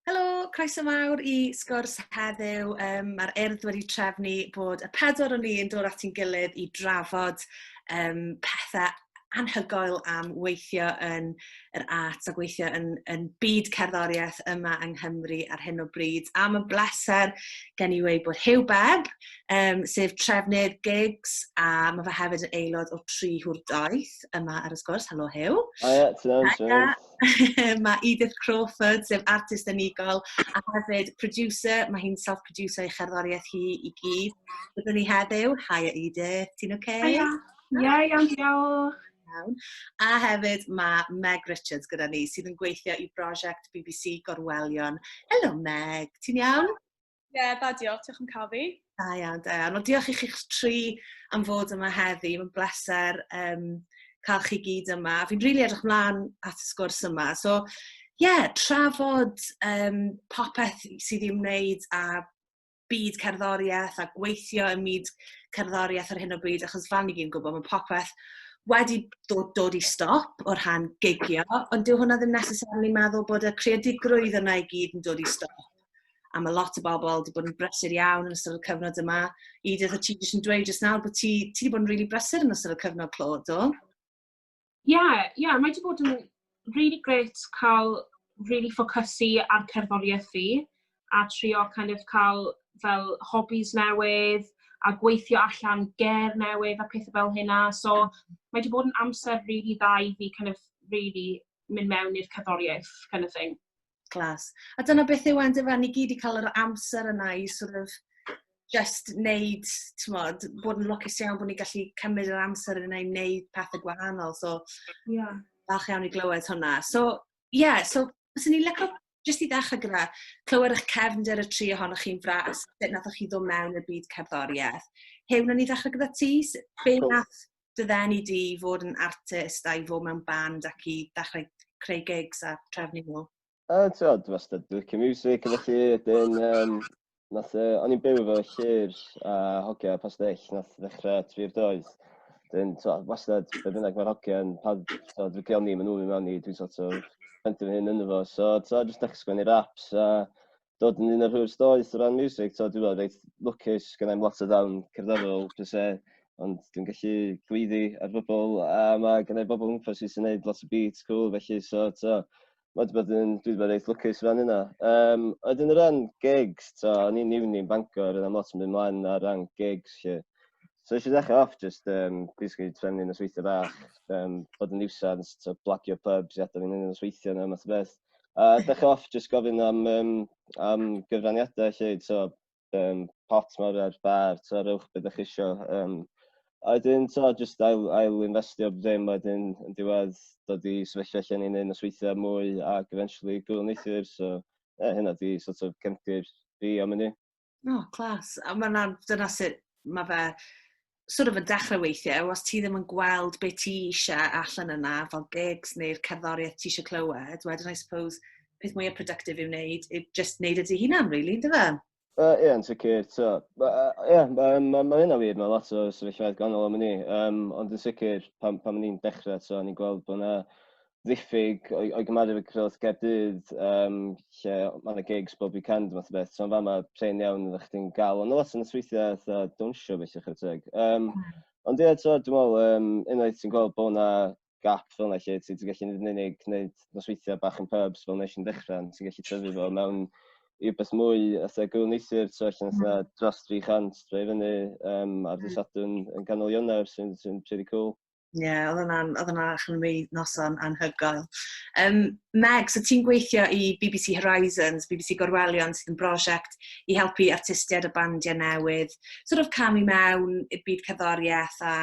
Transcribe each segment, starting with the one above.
Helo, croeso mawr i sgwrs heddiw. Mae'r Urdd wedi trefnu bod y pedwar o ni yn dod at ein gilydd i drafod pethau anhygoel am weithio yn yr arts a gweithio yn byd cerddoriaeth yma yng Nghymru ar hyn o bryd. A mae'n bleser gen i weud bod Huw Bebb, sef trefnydd gigs, a mae fe hefyd yn aelod o Tri Hwr Doeth yma ar y sgwrs. Helo Huw. Hiya, ti'n iawn, ti'n iawn. Mae Edith Crawford, sef artist unigol, a hefyd producer, mae hi'n self-producer ei cherddoriaeth hi i gyd. Byddwn ni heddiw. Hiya Edith, ti'n oce? Okay? Hiya. Ie, iawn, diolch. Iawn. A hefyd mae Meg Richards gyda ni, sydd yn gweithio i brosiect BBC Gorwelion. Helo Meg, ti'n iawn? Ie, yeah, da diolch, diolch am cael fi. Da iawn, da iawn. Wel, diolch i chi'ch tri am fod yma heddi. Mae'n bleser cael chi gyd yma. Fi'n rili edrych mlaen at y sgwrs yma. So, ie, yeah, trafod popeth sydd i'w wneud â byd cerddoriaeth a gweithio ym myd cerddoriaeth ar hyn o bryd, achos fel ni gyd yn gwybod, mae popeth wedi dod i stop o rhan gigio, ond dyw hwnna ddim necessarily meddwl bod y creadigrwydd yna i gyd yn dod i stop. A mae lot o bobl wedi bod yn brysur iawn yn ystod y cyfnod yma. Edith, o ti jyst yn dweud jyst nawr bod ti wedi bod yn really brysur yn ystod y cyfnod clo, do? Ie, yeah, yeah, mae wedi bod yn really great cael really ffocysu ar cerddoriaeth fi a trio kind of cael fel hobbies newydd a gweithio allan ger newydd a pethau fel hynna. So mae wedi bod yn amser really dda i fi kind of really mynd mewn i'r cerddoriaeth kind of thing. Class. A dyna beth yw e, yndyfe? Ni gyd i cael yr amser yna i sort of just neud, t'mod, bod yn lwcus iawn bod ni'n gallu cymryd yr amser yna i wneud pethau gwahanol. So, falch iawn i glywed hwnna. So, yeah, so, fyswn i'n licio jyst i ddechrau gyda clywed eich cefndir y tri ohonoch chi'n fras, sut nathoch chi ddod mewn i'r byd cerddoriaeth. Huw, wnawn ni ddechrau gyda ti. Be nath dy ddenu di i fod yn artist a i fod mewn band ac i ddechrau creu gigs a trefnu nhw? Ti'n dwi wastad yn licio music a felly, wedyn, nath, o'n i'n byw efo Llyr a hogia pastell, nath ddechrau Tri'r Doeth. Wedyn, ti'n wastad, be bynnag mae'r hogia yn, pa, ti'n dwi'n cael ni, maen nhw'n mynd mewn i, dwi'n sort of penderfynu hyn ynddo fo. So, ti'n jyst dechrau sgwennu raps a dod yn un o'r hwyr doeth o ran music. Ti'n dwi'n meddwl, reit lwcus, gennai'm lot o ddawn cerddorol, per se, ond dwi'n gallu gweiddi ar bobl, a mae gennai bobl gwmpas fi sy'n gwneud lot o beats cool, felly, so, ti'n mae wedi bod yn, dwi wedi bod reit lwcus fan hynna. Wedyn o ran gigs, to, o'n i'n uni yn Bangor, yna lot yn mynd mlaen ar ran gigs, lle. So eisiau dechrau off, just, basically trefnu nosweithiau bach, bod yn nuisance, to, blagio pubs i adael fi'n nosweithiau yna, math o beth. A dechrau off, just gofyn am gyfraniadau, lle, so, pot mawr ar bar, so, rhowch beth ydych chi isio. A wedyn, so, just ail investio ddim, wedyn yn diwedd dod i sefyllfa lle ni'n neud nosweithiau mwy ac eventually gŵyl neithiwr, so yeah, hynna di sort of cefndir fi am hynny. Oh, class. A ma' 'na, dyna sut ma' fe sort of yn dechrau weithiau, os ti ddim yn gweld be ti eisiau allan yna, fel gigs neu'r cerddoriaeth ti eisiau clywed, wedyn I suppose peth mwyaf productive i'w wneud yw just wneud e dy hunan, really, ynddo fe? Ie, yn sicr. So, ie, ma hynna wir, mae lot o sefyllfaoedd gwahanol am hynny. Ond yn sicr, pan o'n i'n dechrau, so, o'n i'n gweld bod yna ddiffyg o'i gymharu efo Cyfraith Caerdydd, lle mae yna gigs bob weekend, math o beth. So, yn fama, prin iawn ydych chdi'n gael, ond lot o'n nosweithiau fatha dawnsio, felly, chwarae teg. Ond ie, so, dwi'n meddwl, unwaith ti'n gweld bod yna gap fel yna, lle ti'n gallu nid yn unig gwneud nosweithiau bach yn pubs fel nes i'n dechrau, ond ti'n gallu tyfu fo mewn i rywbeth mwy, fatha gŵyl neithiwr, so allan fatha dros 300 droi fyny ar ddydd Sadwrn yn ganol Ionawr, sy'n pretty cool. Ie, yeah, oedd hwnna'n allan mi noson anhygoel. Meg, so ti'n gweithio i BBC Horizons, BBC Gorwelion, sydd yn brosiect i helpu artistiaid a bandiau newydd, sort of camu mewn i'r byd cerddoriaeth, a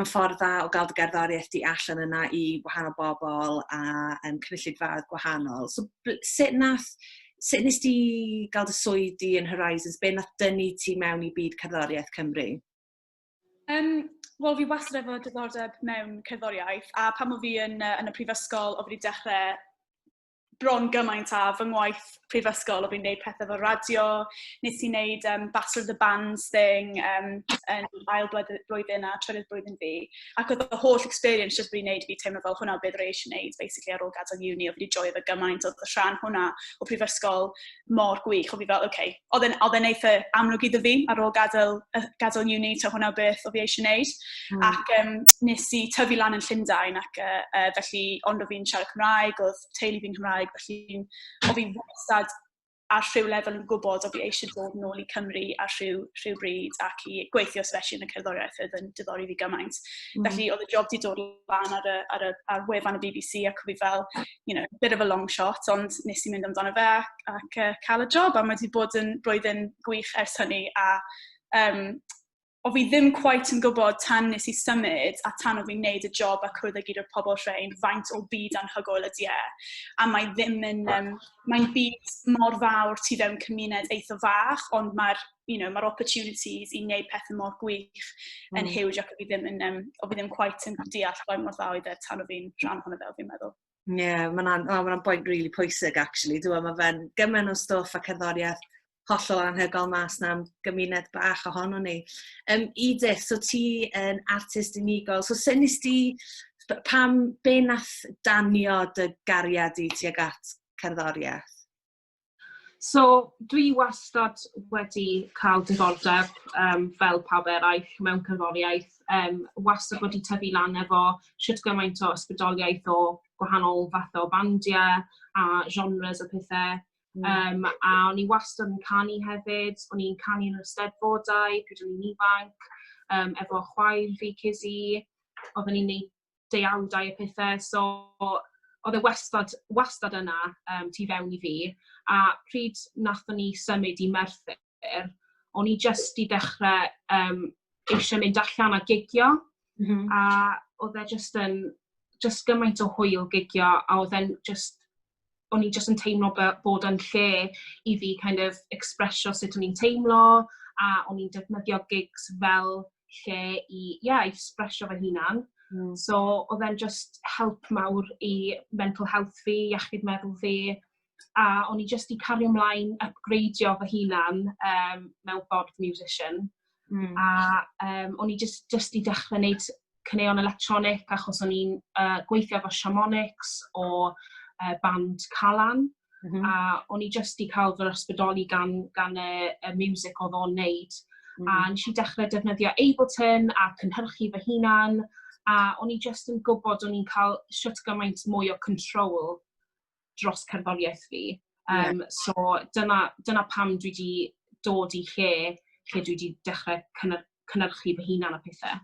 mae'n ffordd dda o gael dy gerddoriaeth di allan yna i wahanol bobl a cynulleidfaoedd gwahanol. So, sut nes di gael dy swydd di yn Horizons? Be nath dynnu ti mewn i byd cerddoriaeth Cymru? Wel, fi wastad efo diddordeb mewn cerddoriaeth, a pan o fi yn y prifysgol, o fi wedi dechrau Bron gymaint â fy ngwaith prifysgol, o fi'n gwneud pethau fel radio, nes i wneud Battle of the Bands thing yn ail blwyddyn a trydydd blwyddyn fi. Ac oedd y holl experience just wedi wneud fi teimlo fel hwnna beth rwy eisiau wneud, basically, ar ôl gadael uni. Oedd wedi joio fe gymaint, oedd y rhan hwnna o prifysgol mor gwych. Oedd fi fel, okay, oedd e'n eitha amlwg iddo fi ar ôl gadael uni, to hwnna beth oedd fi eisiau wneud. Ac nes i tyfu lan yn Llundain, ac felly, ond o fi'n siarad Cymraeg, oedd teulu fi'n Cymraeg, felly o fi wastad ar rhyw lefel yn gwybod o fi eisiau dod nôl i Cymru ar rhyw bryd ac i gweithio, especially yn y cerddoriaeth oedd yn diddori fi gymaint. Felly oedd y job di dod lan ar wefan y BBC ac fi fel, bit of a long shot, ond nes i mynd amdano fe ac cael y job, a mae wedi bod yn blwyddyn gwych ers hynny a o fi ddim quite yn gwybod tan nes i symud a tan o fi'n neud y job a cwrdd â gyd o'r pobl rhain faint o byd anhygoel ydi e. A mae ddim yn, mae'n byd mor fawr tu fewn cymuned eitha fach, ond mae'r you know, mae'r opportunities i wneud pethau mor gwych yn huge ac o fi ddim quite yn deall faint mor dda oedd e tan o fi'n rhan ohono fe, fi'n meddwl. Ie, yeah, mae'n oh, ma bwynt really pwysig, actually. Dwi'n meddwl, mae fe'n gymaint o stwff a cerddoriaeth hollol anhygoel mas na am gymuned bach ohono ni. Edith, so ti yn artist unigol. So sut nes ti, pam, be nath danio dy gariad i tuag at cerddoriaeth? So, dwi wastad wedi cael diddordeb fel pawb eraill mewn cerddoriaeth. Wastad wedi tyfu lan efo shwt gymaint o ysbrydoliaeth o gwahanol fathau o bandiau a genres a pethau. A o'n i wastad yn canu hefyd. O'n i'n canu yn yr eisteddfodau pryd o'n i'n ifanc, efo chwaer fi, Kizzy. Oedden ni'n neud deuawdau a pethau. So, oedd e wastad, wastad yna tu fewn i fi. A pryd nathon ni symud i Merthyr, o'n i just i dechrau eisiau mynd allan a gigio. A oedd e just yn just gymaint o hwyl gigio, a oedd e'n just o'n i just yn teimlo bod yn lle i fi kind of expresio sut o'n i'n teimlo, a o'n i'n defnyddio gigs fel lle i, yeah, i expresio fy hunan. So oedd e'n just help mawr i mental health fi, iechyd meddwl fi, a o'n i just i cario ymlaen upgradeio fy hunan mewn ffordd musician. A o'n i just i dechrau wneud caneuon electronic achos o'n i'n gweithio efo Shamoniks o band Calan. A o'n i just i cael fy ysbrydoli gan y music oedd o'n neud. A nes i dechrau defnyddio Ableton a cynhyrchu fy hunan. A o'n i just yn gwybod o'n i'n cael shwt gymaint mwy o control dros cerddoriaeth fi. So dyna pam dwi wedi dod i lle dwi wedi dechrau cynhyrchu fy hunan a pethau.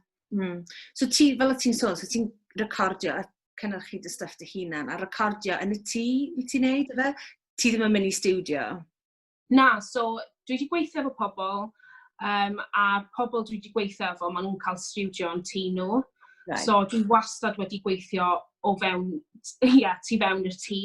So ti, fel o ti'n sôn, so ti'n recordio a cynhyrchu dy stuff dy hunan, a recordio yn y tŷ i ti'n neud, efe? Ti ddim yn mynd i studio? Na, so dwi wedi gweithio efo pobl, a pobl dwi wedi gweithio efo, maen nhw'n cael studio yn tŷ nhw. So dwi wastad wedi gweithio o fewn, ie, yeah, tu fewn i'r tŷ.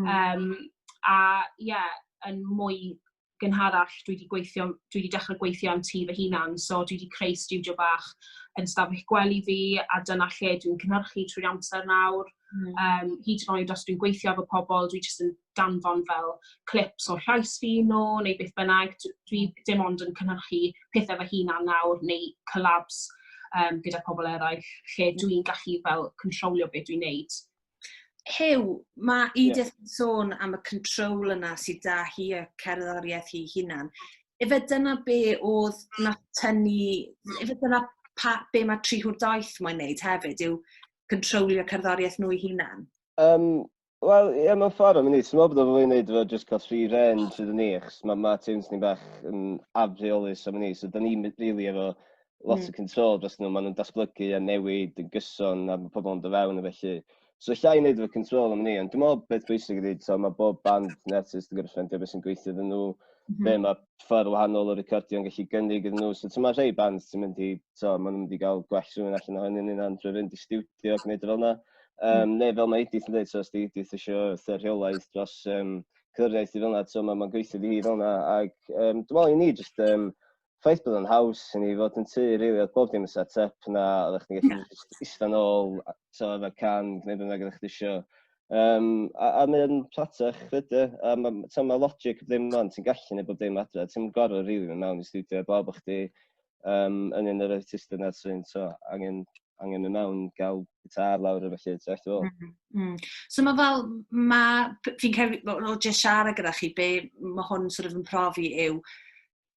A ie, yeah, yn mwy gynharach dwi wedi dechrau gweithio am tŷ fy hunan, so dwi wedi creu studio bach yn stafell gwely fi, a dyna lle dwi'n cynhyrchu trwy'r amser nawr. Hyd yn oed os dwi'n gweithio efo pobl, dwi jyst yn danfon fel clips o llais fi nhw, neu beth bynnag. Dwi dim ond yn cynhyrchu pethau fy hunan nawr, neu collabs gyda pobl eraill, lle dwi'n gallu fel controlio beth dwi'n neud. Huw, mae Edith yn sôn am y control yna sydd da hi a cerddoriaeth hi hunan. Ife dyna be oedd nath tynnu, ife dyna be mae Tri Hwr Doeth moyn wneud hefyd, yw controlio cerddoriaeth nhw eu hunan? Wel, ie, mewn ffordd o'n mynd i. Dwi'n meddwl bod o'n fwy wneud efo just cael free range iddyn ni, achos mae tunes ni bach yn afreolus am ni, so da ni'n really efo lot o control dros nhw, maen nhw'n datblygu a newid yn gyson a mae pobl yn dod fewn a felly. So llai wneud efo control am ni, ond dwi'n meddwl beth bwysig ydy, so mae bob band neu artist yn gorfod ffeindio beth sy'n gweithio iddyn nhw, be mae ffordd wahanol o recordio yn gallu gynnig iddyn nhw. So mae rhai bands sy'n mynd i, so, maen nhw'n mynd i gael gwell sŵn allan o hynny'n unan drwy fynd i stiwdio a gwneud o fel yna. Neu fel mae Edith yn dweud, so os di Edith eisiau fatha rheolaeth dros cerddoriaeth i fel yna, so mae'n ma gweithio i hi fel yna. Ac dwi'n meddwl i ni just ffaith bod o'n haws i ni fod yn tŷ, really, oedd bob dim yn set up na, oeddech chdi'n gallu just ista nôl, so efo can, gwneud bynnag oeddech chdi isio. A mae'n rhatach fyd, a mae ma Logic ddim man, ti'n gallu neud bob dim adre, ti'n gorfod rili mynd mewn i studio, blaw bod chdi yn un o'r artistau na sy'n so, angen mynd mewn, gael gitar lawr a felly, ti'n gallu fel. So mae fel, mae, fi'n credu, o just siarad gyda chi, be mae hwn sort of yn profi yw,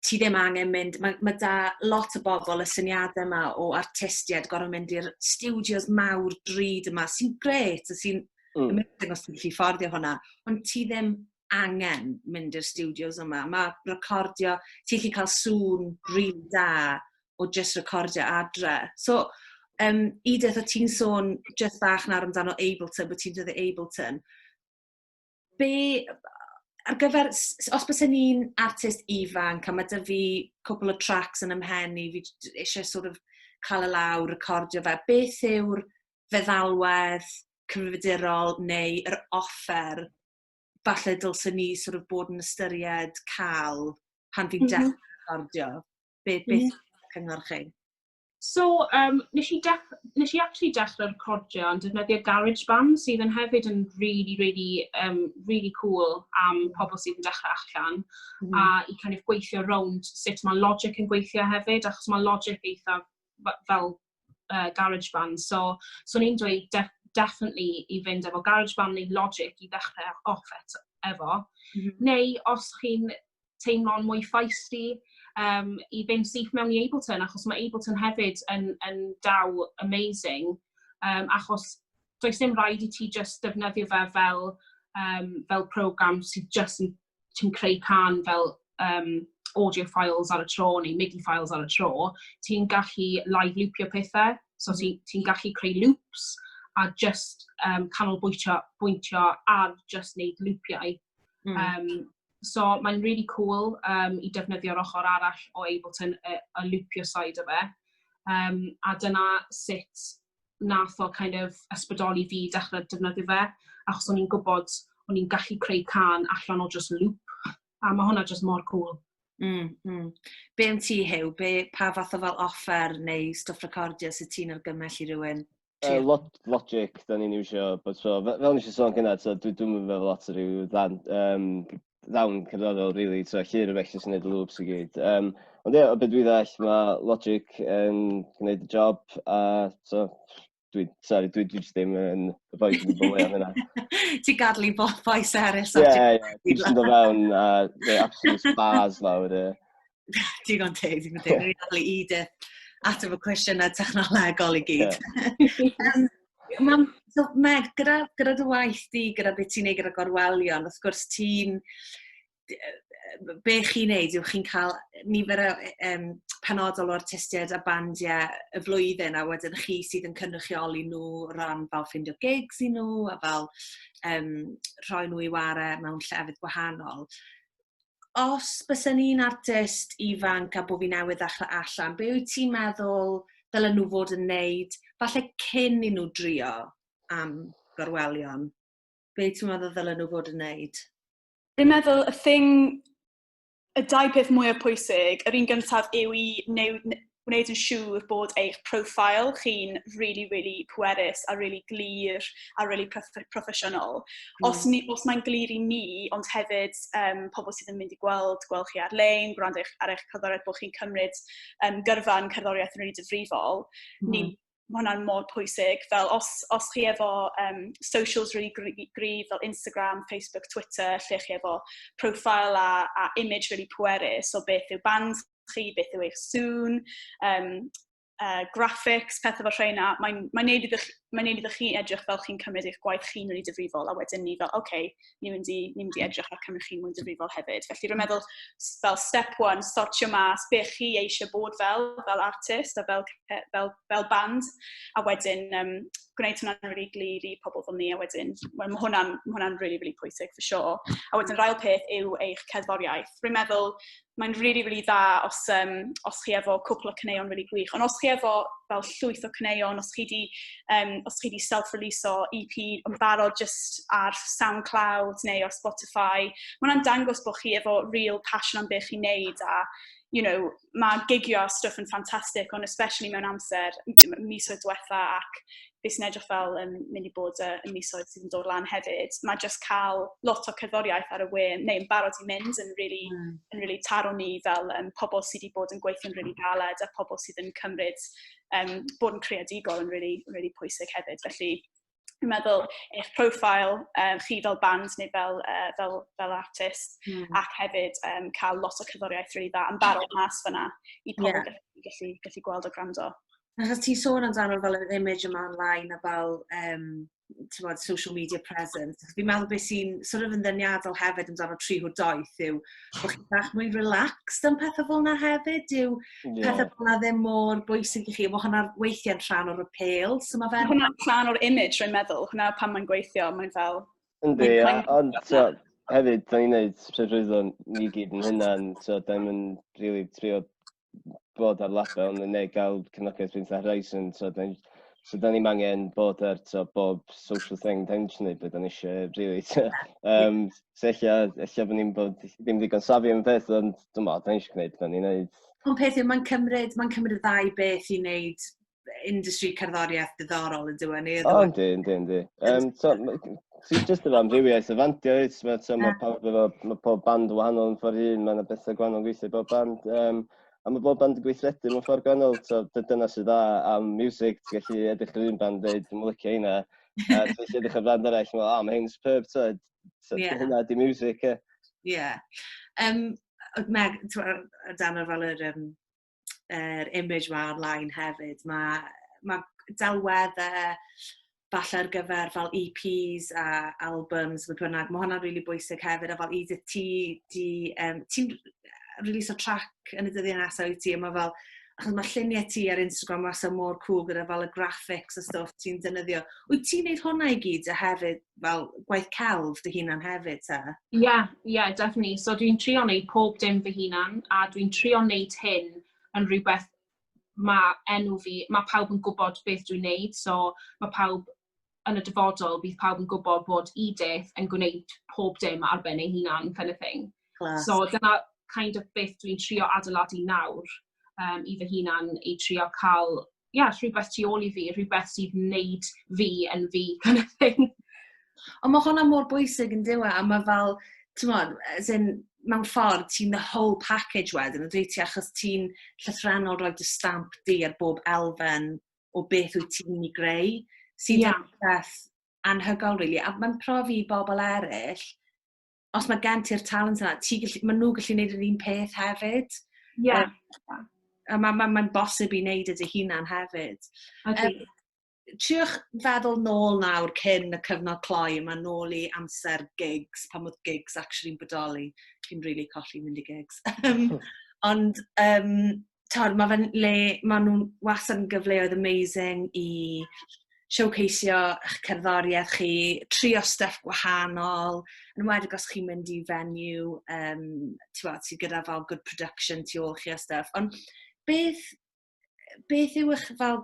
ti ddim angen mynd, mae da lot o bobl y syniadau yma o artistiaid gorfod mynd i'r studios mawr drud yma, sy'n gret a sy'n amazing os ti'n gallu fforddio hwnna, ond ti ddim angen mynd i'r studios yma. Mae recordio, ti'n gallu cael sŵn really da o just recordio adre. So, Edith, o ti'n sôn just bach nawr amdano Ableton, bod ti'n dod Ableton. Be, ar gyfer, os bysen ni'n artist ifanc a mae 'da fi cwpl o tracks yn 'y mhen i, fi eisiau sort of cael y lawr, recordio fe, beth yw'r feddalwedd cyfrifiadurol neu yr offer falle dylsen ni sort of bod yn ystyried cael pan fi'n dechrau recordio? Beth cyngor chi? So, nes i actually dechrau recordio yn defnyddio GarageBand, sydd yn hefyd yn really, really, really cool am pobl sydd yn dechrau allan. A i kind of gweithio rownd sut mae Logic yn gweithio hefyd, achos mae Logic eitha fel GarageBand. So ni'n dweud definitely i fynd efo GarageBand neu Logic i ddechrau off efo. Neu os chi'n teimlo'n mwy feisty, i fynd syth mewn i Ableton, achos mae Ableton hefyd yn DAW amazing, achos does dim rhaid i ti just defnyddio fe fel program sydd just yn, ti'n creu can fel audio files ar y tro neu MIDI files ar y tro. Ti'n gallu live loopio pethau, so ti'n ti gallu creu loops a just canolbwyntio bwyntio ar just wneud loopiau. So mae'n really cool i defnyddio'r ochr arall o Ableton, y loopio side o fe. A dyna sut nath o kind of ysbrydoli fi dechrau defnyddio fe, achos o'n i'n gwybod o'n i'n gallu creu can allan o just loop. A mae hwnna just mor cool. Be am ti, Huw? Pa fath o fel offer neu stwff recordio sydd ti'n argymell i rywun? Logic, da ni'n iwsio, but so, fel nes i sôn gynna, so, dwi'n meddwl lot o ryw ddawn cerddorol, really, so, Llyr y felly sy'n neud y loops i gyd. Ond ie, o beth dwi ddall, mae Logic yn gwneud y job, a so, dwi, sorry, dwi jyst ddim yn y boi sy'n gwybod mwy am hynna. Ti'n gadw i bois eraill? Ie, dwi'n jyst yn dod fewn a rhoi absolute bars lawr. Ie. Digon teg, digon teg. Dwi'n gadw i Edith ateb y cwestiynau technolegol i gyd. So, Meg, gyda dy waith di, gyda beth ti'n neud gyda Gorwelion, wrth gwrs ti'n be chi'n neud yw chi'n cael nifer o penodol o artistiaid a bandiau y flwyddyn a wedyn chi sydd yn cynrychioli nhw o ran fel ffindio gigs i nhw a fel rhoi nhw i ware mewn llefydd gwahanol. Os bysen ni'n artist ifanc a bod fi newydd ddechrau allan, be wyt ti'n meddwl dylen nhw fod yn neud, falle cyn i nhw drio am Gorwelion? Be ti'n meddwl dylen nhw fod yn neud? Fi'n meddwl y thing, y dau peth mwyaf pwysig, yr un gyntaf yw i wneud yn siŵr bod eich profile chi'n really, really pwerus a really glir a really proffesiynol. Os mae'n glir i ni, ond hefyd pobl sydd yn mynd i gweld chi ar-lein, gwrando ar eich cerddoriaeth, bod chi'n cymryd gyrfa'n cerddoriaeth yn really difrifol, ni mae hwnna'n mor pwysig. Fel os chi efo socials really gryf fel Instagram, Facebook, Twitter, lle chi efo profile a image really pwerus o beth yw band chi, beth yw eich sŵn, graphics, pethau fel rheina, mae'n neud iddo chi edrych fel chi'n cymryd eich gwaith chi'n really difrifol, a wedyn ni fel, oce, okay, ni'n mynd i edrych ar cymryd chi'n mwy difrifol hefyd. Felly rwy'n meddwl, fel step one, sortio mas be chi eisiau bod fel artist a fel band, a wedyn gwneud hwnna'n really glir i pobl fel ni, a wedyn, well, ma really, really pwysig, for sure. A wedyn, yr ail peth yw eich cerddoriaeth. Rwy'n meddwl, mae'n really, really dda os chi efo cwpl o caneuon really gwych. Ond os chi efo fel llwyth o caneuon, os chi di self-release o EP yn barod just ar SoundCloud neu ar Spotify, mae hwnna'n dangos bod chi efo real passion am beth chi'n neud a mae gigio a stuff yn ffantastig, ond especially mewn amser misoedd diwetha ac beth sy'n edrych fel yn mynd i bod y misoedd sydd yn dod lan hefyd, mae just cael lot o cerddoriaeth ar y we, neu yn barod i mynd, yn really, yn really taro ni fel pobl sydd wedi bod yn gweithio'n really galed a pobl sydd yn cymryd bod yn creadigol yn really, really pwysig hefyd. Felly, fi'n meddwl eich profile chi fel band neu fel artist ac hefyd cael lot o cerddoriaeth really dda yn barod mas fyna i pobl gallu gweld o gwrando. Achos ti'n sôn amdano fel yr image yma online a fel bod, social media presence. Fi'n meddwl beth sy'n sort of yn ddeniadol hefyd amdano Tri Hwr Doeth yw bod chi'n bach mwy relaxed am pethau fel yna hefyd. Dyw pethau fel yna ddim mor bwysig i chi. Mae hwnna weithiau'n rhan o'r appeal. So mae fe'n Hwnna'n rhan o'r image, rwy'n meddwl. Hwnna pan mae'n gweithio, mae'n fel Yndi, ond so, hefyd, da ni'n neud pryd roedd ni gyd yn hynna'n, so da ni'n really trio bod ar label neu gael cefnogaeth rhywun fatha Horizon, so da ni'n angen bod ar so, bob social thing, da ni'n just neud beth da ni eisiau, really. So ella bod ni'n bod ddim ddigon savvy am y peth, ond dwi'n meddwl, da ni eisiau gwneud beth da ni'n neud. Ond peth yw, mae'n cymryd ddau beth i wneud industry cerddoriaeth diddorol yn dweud ni. O, yndi. So, ti'n just efo amrywiaeth o fandiau, wyt? Mae so, ma pawb efo, ma pob band wahanol yn ffordd hun, mae yna bethau gwahanol yn gweithio i bob band. A mae bob band yn gweithredu mewn ffordd gwahanol, so dyna sydd dda am music, ti'n gallu edrych ar un band dweud, "Dwi'n licio hynna," a ti'n gallu edrych ar band arall, meddwl, "Oh, mae hyn superb," so hynna di music, e. Ie. Yeah. Meg, dan ar fel yr image ma online hefyd, mae delweddau falle ar gyfer fel EPs a albums, beth bynnag, mae hwnna'n rili really bwysig hefyd, a fel Edith, ti'n release o track yn y dyddiau nesaf wyt ti, a mae fel, achos mae lluniau ti ar Instagram wastad mor cool gyda fel y graphics a stwff ti'n defnyddio. Wyt ti'n neud hwnna i gyd a hefyd fel gwaith celf dy hunan hefyd te? Yeah, definitely. So dwi'n trio wneud pob dim fy hunan, a dwi'n trio wneud hyn yn rhywbeth mae enw fi, mae pawb yn gwybod beth dwi'n neud, so mae pawb yn y dyfodol, bydd pawb yn gwybod bod Edith yn gwneud pob dim ar ben ei hunan, kind of thing. Class. So dyna kind of beth dwi'n trio adeiladu nawr i fy hunan, i trio cael, yeah, rhywbeth tu ôl i fi, rhywbeth sydd wneud fi yn fi, kind of thing. Ond mae hwnna mor bwysig yn dyw e, a mae fel, ti'n as in, mewn ffordd, ti'n the whole package wedyn, yn dweud ti, achos ti'n llythrennol rhoi dy stamp di ar bob elfen o beth wyt ti'n ei greu, sydd yn beth anhygoel, really. A mae'n profi i bobl eraill, os mae gen ti'r talent yna, maen nhw gallu gwneud yr un peth hefyd. A mae'n ma bosib i wneud y dy hunan hefyd. Ydy. Triwch feddwl nôl nawr cyn y cyfnod cloi yma, nôl i amser gigs, pan oedd gigs actually'n bodoli. Fi'n really colli mynd i gigs. Ond, tod, mae fe'n le, ma nhw'n wastad yn gyfleoedd amazing i showcaseio eich cerddoriaeth chi, trio stuff gwahanol, yn enwedig os chi'n mynd i venue, ti'n sydd gyda fel good production tu ôl chi a stuff. Ond beth yw eich fel,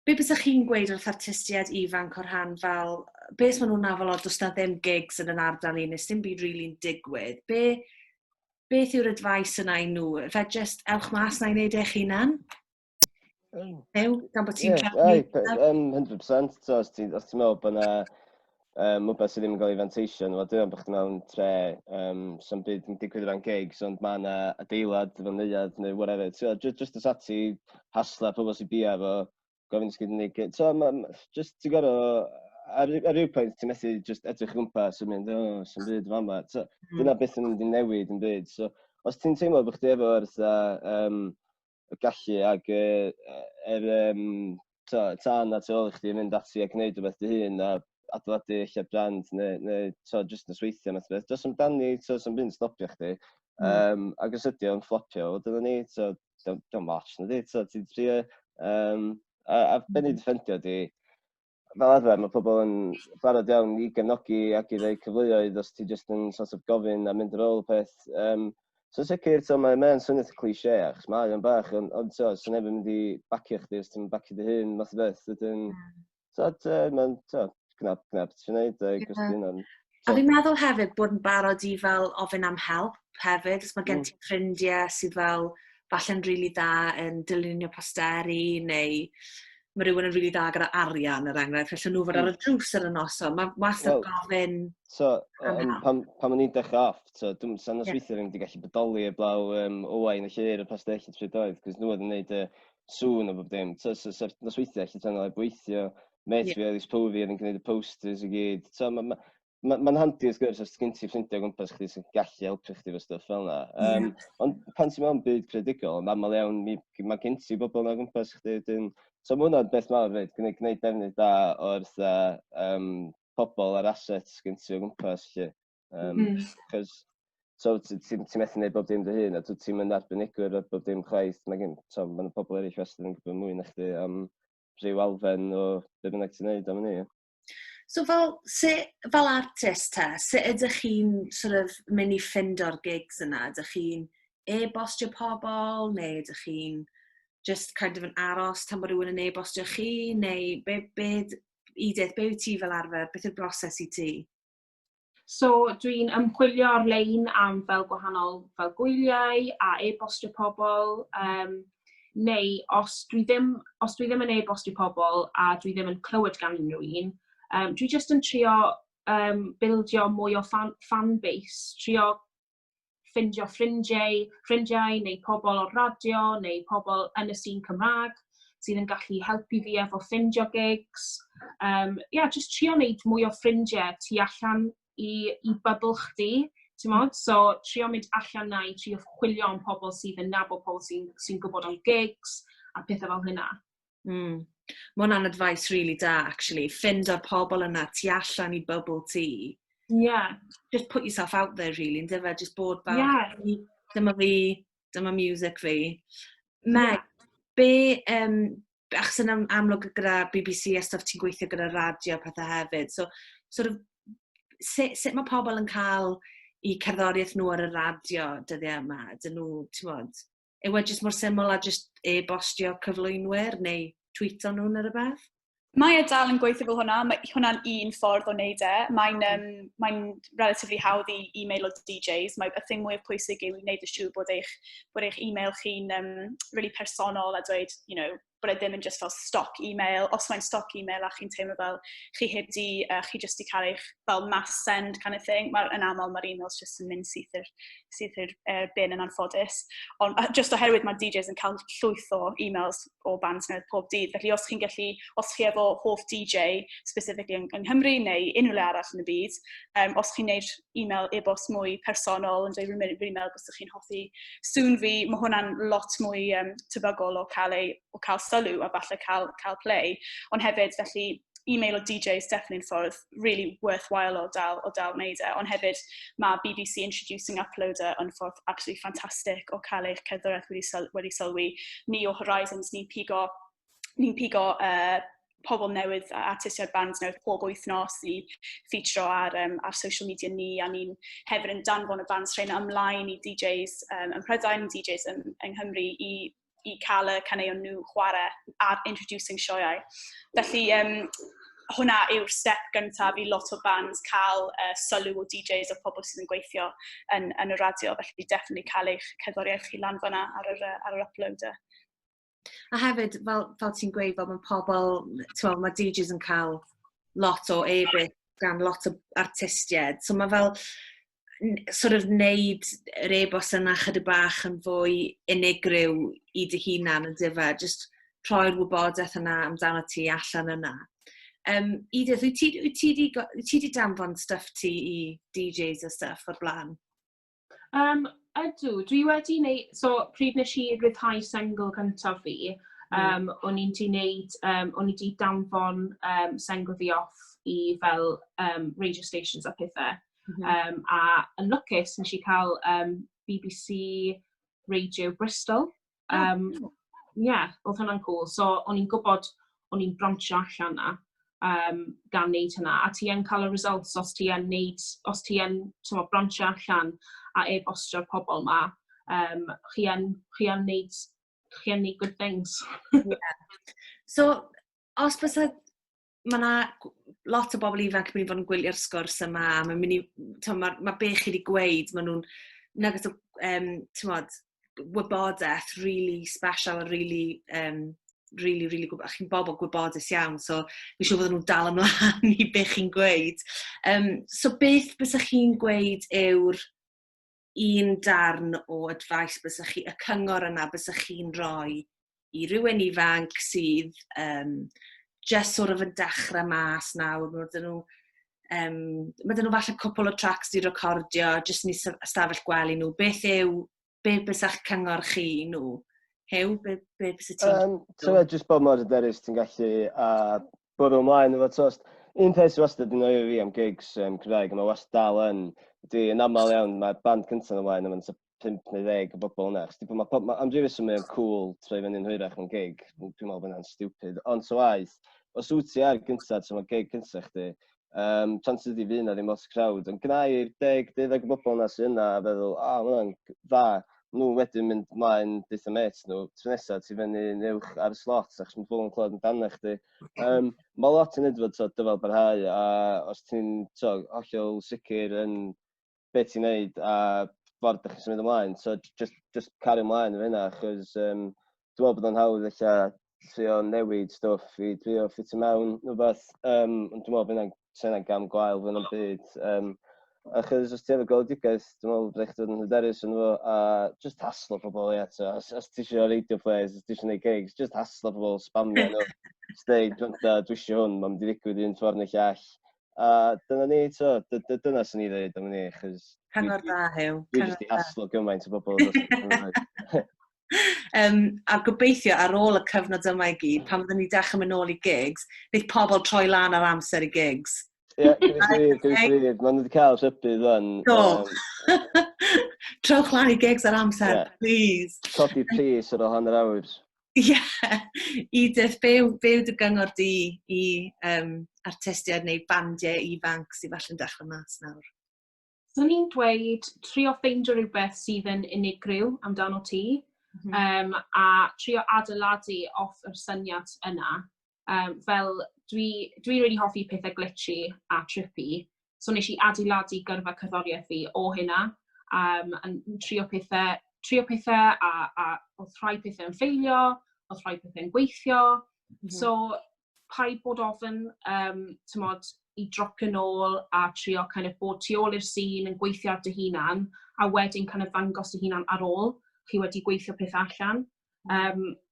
be bysach chi'n gweud wrth artistiaid ifanc o'r rhan fel, beth maen nhw'n nafel o, does na ddim gigs yn yn ardal i, nes dim byd really'n digwydd. Beth yw'r advice yna i nhw? Fe just ewch mas na i wneud eich hunan? Ew, gan bod ti'n Ie, ai, 100%. So, os ti'n meddwl bod yna rhywbeth sydd ddim yn cael ei fanteisio, nhw, dwi'n meddwl bod chdi mewn tre, so'm byd yn digwydd o ran gigs, ond mae yna adeilad efo neuadd neu whatever. So, just os ati hasla pobl sy'n bia efo, gofyn sgyd yn neud. So, just ti'n gorfod, ar ryw pwynt ti'n methu just edrych o gwmpas yn mynd, "Oh, so'm byd fama." So, dyna beth yn mynd i newid yn byd. So, os ti'n teimlo bod chdi efo'r fatha, y gallu ag yr tân na tu ôl i chdi yn mynd ati a gwneud rhywbeth dy hun a adeiladu eich brand neu to, just nosweithio math o beth. Dos amdani, to, so'm byd yn stopio chdi. Ac os ydy o'n flopio, wel dyna ni, so, don't watch na di, so, ti'n trio. A be ni wedi ffendio di, fel arfer mae pobl yn barod iawn i gefnogi ac i roi cyfleoedd os ti just yn sort of gofyn a mynd ar ôl y peth. So sicr, so, mae'n swnio eitha cliché, achos mae o'n bach, ond so, so neb yn mynd i bacio chdi os ti'n bacio dy hun, math o beth. Wedyn, so, mae'n, so, gwna beth ti'n neud, cos dwi'n A fi'n meddwl hefyd bod yn barod i fel ofyn am help hefyd, os mae gen ti ffrindiau sydd fel falle'n rili dda yn dylunio posteri neu Mae rhywun yn rili dda gyda arian, er enghraifft, felly nhw fod ar y drws ar y noson. Mae wastad well, gofyn. So, pan o'n i'n dechrau off, so, dwi'n sa'n nosweithio ddim wedi gallu bodoli eblaw Owain y Llyr y Pastell y Trydoedd, cos nhw oedd yn gwneud y sŵn o bob dim. So nosweithiau allan tan oedd gweithio, mate fi Elis Povey oedd yn gwneud y posters i gyd. So, mae'n ma, ma, ma handi wrth gwrs os gen ti ffrindiau o gwmpas chdi sy'n gallu helpu chdi efo stwff fel yna. Ond pan ti'n mewn byd creadigol, yn aml iawn, mi, mae gen ti bobl yna o gwmpas chdi. Dyn, so mae hwnna'n beth mawr fyd, gwneud defnydd da o'r pobl a'r assets gen ti o gwmpas. Lle. Chos, so ti methu gwneud bob dim dy hun, a dwyt ti'n mynd arbenigwr ar bob dim chwaith. Mae gen, so, mae pobl eraill wastad yn gwybod mwy na chdi am rhyw elfen o be bynnag ti'n neud am hynny. So fel, fel artist te, sut ydych chi'n sort of mynd i ffindo'r gigs yna? Ydych chi'n e-bostio pobl, neu ydych chi'n just kind of yn aros tan bod rhywun yn e-bostio chi, neu be, Edith, be wyt ti fel arfer? Beth yw'r broses i ti? So dwi'n ymchwilio ar-lein am fel gwahanol fel gwyliau a e-bostio pobl, neu os dwi ddim yn e-bostio pobl a dwi ddim yn clywed gan unrhyw un, dwi jyst yn trio buildio mwy o fan base, trio ffindio ffrindiau neu pobl o'r radio neu pobl yn y sîn Cymraeg sydd yn gallu helpu fi efo ffindio gigs. Yeah, just trio wneud mwy o ffrindiau tu allan i bubble chdi, ti'n? So, trio mynd allan na i trio chwilio am pobl sydd yn nabod pobl sy'n sy gwybod am gigs a pethau fel hynna. Mae hwnna'n advice really da, actually. Ffindo'r pobl yna tu allan i bubble ti. Just put yourself out there, really, yn dyfe? Just bod fel, "Dyma fi, dyma music fi." Meg, achos yn amlwg gyda BBC a stuff ti'n gweithio gyda radio a pethau hefyd, so, sort of, sut mae pobl yn cael i cerddoriaeth nhw ar y radio dyddiau yma? Dyn nhw, ti'n bod, yw e jyst mor syml a jyst e-bostio cyflwynwyr neu tweeto nhw neu rhywbeth? Mae e dal yn gweithio fel hwnna. Mae hwnna'n un ffordd o wneud e. Mae'n relatively hawdd i e-mail o DJs. Mae y thing mwyaf pwysig yw i wneud yn siŵr bod eich e-mail chi'n really personol a dweud, bod e ddim yn just fel stock email. Os mae'n stock email a chi'n teimlo fel chi heb di, chi just di cael eich fel mass send kind of thing, yn aml mae'r emails just yn mynd syth i'r bin yn anffodus. Ond just oherwydd mae DJs yn cael llwyth o emails o bands newydd pob dydd. Felly os chi efo hoff DJ specifically yng Nghymru neu unrhyw le arall yn y byd, os chi'n neud email e-bost mwy personol yn dweud, "Rwy'n really meddwl bod chi'n hoffi sŵn fi," mae hwnna'n lot mwy tebygol o cael sylw a falle cael play. Ond hefyd, felly, email o DJs definitely yn ffordd really worthwhile o dal wneud e. Ond hefyd mae BBC Introducing Uploader yn ffordd absolutely fantastic o cael eich cerddoriaeth wedi sylwi. Ni o Horizons, ni'n pigo pobl newydd, artistiaid, bands newydd pob wythnos i featuro ar social media ni, a ni'n hefyd yn danfon y bands rheina ymlaen i DJs ym Mhrydain, DJs yng Nghymru i cael y caneuon nhw chwarae ar introducing sioeau. Felly, hwnna yw'r step gyntaf i lot o bands cael sylw o DJs o pobl sydd yn gweithio yn y radio. Felly, definitely cael eich cerddoriaeth chi lan fyna ar yr uploader. A hefyd, fel ti'n gweud, fel mae pobl, ti'n mae DJs yn cael lot o e-byst gan lot o artistiaid. So mae fel sort of neud yr e-bost yna chydig bach yn fwy unigryw i dy hunan yn dyfe. Just rhoi'r wybodaeth yna amdano ti allan yna. Edith, wyt ti di danfon stuff ti i DJs a stuff o'r blaen? Ydw, dwi wedi neud, so pryd nes i ryddhau sengl cyntaf fi, o'n i di danfon sengl fi off i fel radio stations a pethau. A yn lwcus, nes i cael BBC Radio Bristol. Oh, yeah, oedd hwnna'n cool. So, o'n i'n gwybod o'n i'n branchio allan na gan wneud hynna. A ti yn cael y results os ti yn branchio allan a e-bostio'r pobl ma, chi yn neud good things. Yeah. So, os bysa, mae yna lot o bobl ifanc yn mynd i fod yn gwylio'r sgwrs yma, mae'n mynd i, ma be chi wedi gweud, maen nhw'n nugget o, t'mod, wybodaeth really special a really really, really gwybod, chi'n bobl gwybodus iawn, so fi'n siŵr fod nhw'n dal ymlaen i beth chi'n gweud. So beth bysach chi'n gweud yw'r un darn o advice bysach chi, y cyngor yna bysach chi'n rhoi i rywun ifanc sydd just sort of yn dechrau mas nawr, mae dyn nhw falle cwpl o tracks di recordio, jyst yn eu ystafell gwely nhw. Beth yw, be bysa'ch cyngor chi i nhw? Huw, be bysa ti'n? So, jyst bod mor hyderus ti'n gallu a bwrw ymlaen efo tost. Un peth sydd wastad yn annoio fi am gigs Cymraeg, a mae wastad dal yn, ydy yn aml iawn, mae'r band cyntaf yn ymlaen, a mae'n 5 neu 10 o bobl yna. Chos ma, am ryw reswm mae'n cool troi fyny'n hwyrach mewn gig. Dwi'n meddwl bod hwnna'n stupid. Ond so waith, os wyt ti ar gyntaf, so mae gig cyntaf chdi, chances ydi fydd na ddim lot o crowd. Ond gna i'r 10, 12 o bobl yna sydd yna a feddwl, "A, oh, mae hwnna'n dda." Nhw wedyn mynd mlaen deutha mates nhw, tro nesaf ti fyny uwch ar y slot, achos mae pobl yn clywed amdano chdi. Mae lot yn neud fod so, dyfal barhau, a os ti'n so, hollol sicr yn beth ti'n neud a ffordd ydych chi'n symud ymlaen. So just cario ymlaen efo hynna, achos dwi'n meddwl bod o'n hawdd eich trio newid stwff i trio ffitio mewn rhywbeth. Ond dwi'n meddwl bod hynna'n gam gwael fwy na'n byd. Achos os ti efo gweledigaeth, dwi'n meddwl bod eich dod yn hyderus yn fo, a just haslo pobl, ie, to. Os ti eisiau radio plays, os ti eisiau gwneud gigs, just haslo pobl, spamio nhw. Just deud, "Gwranda, dwi eisiau hwn, mae'n mynd i ddigwydd un ffordd neu llall." A dyna ni, to, dyna sy'n ni ddweud am ni, achos Cyngor da, Huw. Dwi jyst i haslo gymaint o bobl dros y blynyddoedd. A gobeithio ar ôl y cyfnod yma i gyd, pan fyddwn ni dechrau mynd nôl i gigs, bydd pobl troi lan ar amser i gigs. Ie, gwir gwir, gwir. Maen nhw wedi cael rhybudd fan. Do. Trowch lan i gigs ar amser, please. Codi pris ar ôl hanner awr. Ie. Yeah. Edith, be yw dy gyngor di i artistiaid neu bandiau ifanc sydd falle'n dechrau mas nawr? So ni'n dweud trio ffeindio rhywbeth sydd yn unigryw amdano ti a trio adeiladu off yr syniad yna. Fel dwi really hoffi pethau glitchy a trippy, so nes i adeiladu gyrfa cerddoriaeth fi o hynna. Yn trio pethau a oedd rhai pethau yn ffeilio, oedd rhai pethau'n gweithio. So, paid bod ofn, t'mod, i dropio nôl a trio kind of bod tu ôl i'r sîn yn gweithio ar dy hunan, a wedyn kind of ddangos dy hunan ar ôl chi wedi gweithio peth allan.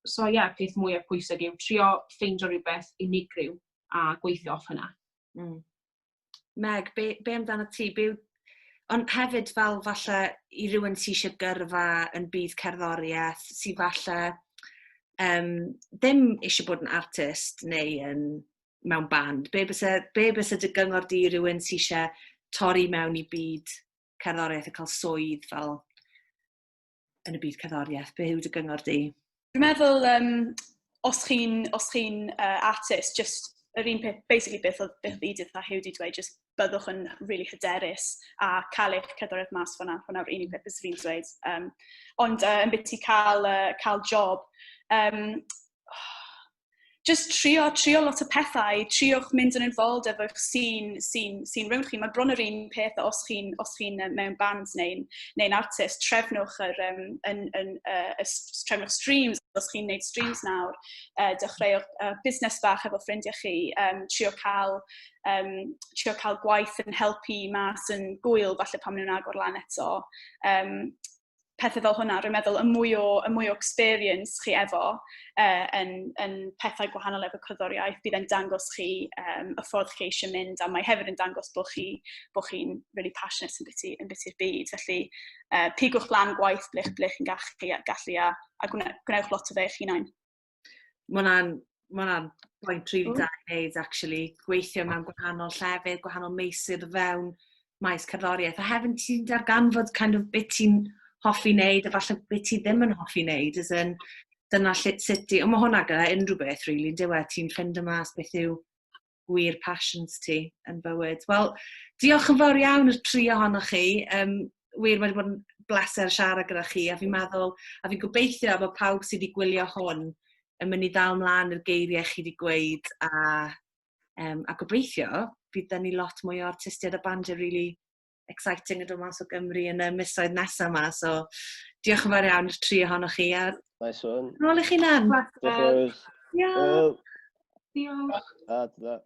So ie, yeah, peth mwyaf pwysig yw trio ffeindio rhywbeth unigryw a gweithio off hynna. Meg, be amdano ti? Ond hefyd fel falle i rywun sydd eisiau gyrfa yn byd cerddoriaeth, sydd falle ddim eisiau bod yn artist neu yn mewn band, be byse dy gyngor di i rywun sydd eisiau torri mewn i byd cerddoriaeth a cael swydd fel yn y byd cerddoriaeth? Be yw dy gyngor di? Dwi'n meddwl, os chi'n artist, just yr un peth, basically beth oedd Edith a Huw wedi dweud, just byddwch yn really hyderus a cael eich cerddoriaeth mas fyna. Hwna'r unig peth bys fi'n dweud. Ond yn beth i cael job, just trio lot o pethau, triwch mynd yn involved efo'ch scene rownd chi. Mae bron yr un peth os chi mewn band neu artist, trefnwch yr, yn, trefnwch streams, os chi'n neud streams nawr, dechreuwch busnes bach efo ffrindiau chi, trio cael gwaith yn helpu mas yn gwyl, falle pan maen nhw'n agor lan eto. Pethau fel hwnna, rwy'n meddwl y mwy o experience chi efo yn pethau gwahanol efo cerddoriaeth, bydd e'n dangos chi y ffordd chi eisiau mynd, a mae hefyd yn dangos bod chi'n really passionate yn biti'r byd. Felly, pigwch lan gwaith ble chi'n gallu a gwnewch lot o fe eich hunain. Mae hwnna'n bwynt rili da i wneud, actually. Gweithio mewn gwahanol llefydd, gwahanol meysydd o fewn maes cerddoriaeth. A hefyd ti'n darganfod kind of beth ti'n hoffi wneud a falle beth ti ddim yn hoffi wneud. As in, dyna lle, sut ti. Ond mae hwnna gyda unrhyw beth, really, dyw e? Ti'n ffindo mas beth yw gwir passions ti yn bywyd. Wel, diolch yn fawr iawn i'r tri ohonoch chi. Wir, mae wedi bod yn bleser siarad gyda chi a fi'n meddwl, a fi'n gobeithio bod pawb sydd wedi gwylio hwn yn mynd i ddal mlaen i'r geiriau chi wedi gweud a gobeithio bydd dyn ni lot mwy o artistiaid a bandiau really exciting yn dod mas o Gymru yn y misoedd nesaf yma. So, diolch yn fawr iawn i'r tri ohonoch chi. A Nice one. nôl i chi, Nan. Diolch yn fawr. Diolch. Diolch. A, ta.